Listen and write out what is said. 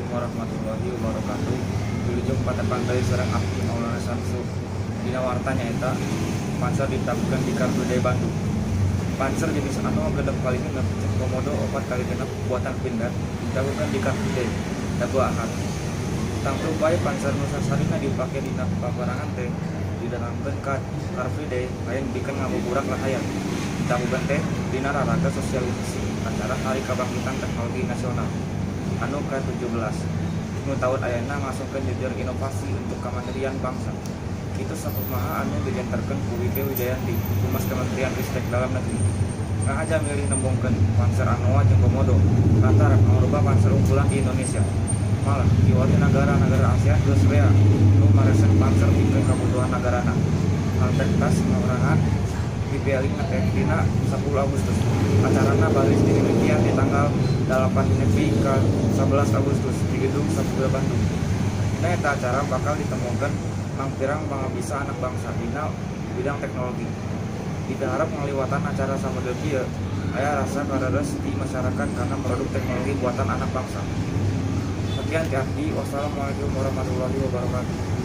Assalamualaikum warahmatullahi wabarakatuh. Wilujeng patepang deui sareng abdi, Maulana Samsu. Dina warta nyaeta Panser ditabuhkeun di Car Free Day Bandung. Panser jenis anoa 6x6 jeung Komodo 4x6 buatan Pindad ditabuhkeun di Car Free Day, Dago Ahad. Tangtu bae panser nu sasarina dipake dina paperangan teh didatangkeun ka Car Free Day lain pikeun ngabuburak rahayat. Ditabuhkeun teh dina raraga sosialisasi acara Hari Kabangkitan Teknologi Nasional anu ka-17 nu taun ayeuna ngasongkeun jejer inovasi untuk kamandirian bangsa. Kitu sakumaha anu dijanterkeun ku Wieke Wijayanti, Humas Kementerian Ristek Dalam Negeri. Ngahaja milih nembongkeun panser anoa jeung komodo lantaran mangrupa panser unggulan di Indonesia. Malah kiwari nagara-nagara ASEAN geus rea nu maresen panser pikeun kabutuhan nagarana. Hal tas paperangan dipielingna teh dina 10 Agustus. Acarana baris dimimitian di tanggal 8 nepi ka 11 Agustus di Gedung Sabuga, Bandung. Dina eta acara bakal ditembongkeun mangpirang pangabisa anak bangsa dina bidang teknologi. Dipiharep ngaliwatan acara samodel kieu aya rasa karares di masyarakat kana produk teknologi buatan anak bangsa. Sekian ti abdi, wassalamualaikum warahmatullahi wabarakatuh.